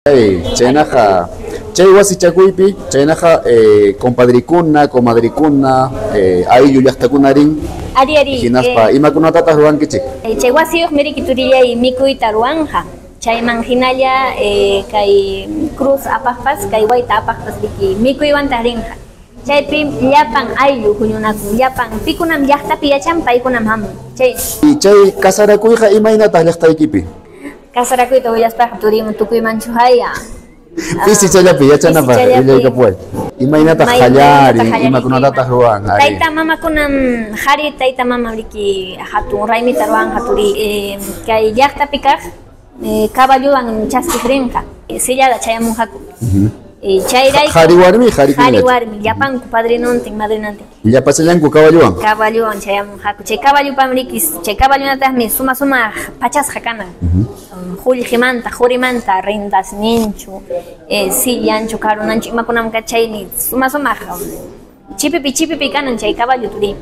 Chaynaqa chay wasichakuypi chaynaqa compadrikuna, comadrikuna, ayllu llaqtakuna rin. Ari, ari. Hinaspa imakunatataq ruwankichik? Chay wasiyuqmi riki turillay mikuyta ruwanja. Chayman hinalla kay cruz apaqpas, kay wayta apaqpas riki mikuywantaq rinqa. Chaypim llapan ayllu huñunakun, llapan pikunam llaqtapi yachan paykunam hamun. Chay Chay kasarakuyqa imaynataq llaqtaykipi? Kasarakuyta willaspaqa turimun tukuymanchu haya. Pisichallapi yachanapaq willaykapuway. Imaynataq qallarin, imakunatataq ruwan? Tayta mamakunam qhari tayta mama riki hatun raymita ruwanqa turi kay llaqtapi kaq caballowan chaskiq rinqa. Sillada chayamunqaku. Chayrayku Qhari warmi, qhari qhari warmi llapanku padrinontin, madrinantin. Llapachallanku caballowan. Caballowan chayamunqaku. Chay caballopam riki, chay caballonataqmi suma sumaq pachasqa kanan. Qullqimanta, qurimanta rindasninchu, sillanchu, karunanchu, imakunam chaymi suma sumaq chipipi chipipi kanan chay caballo turi.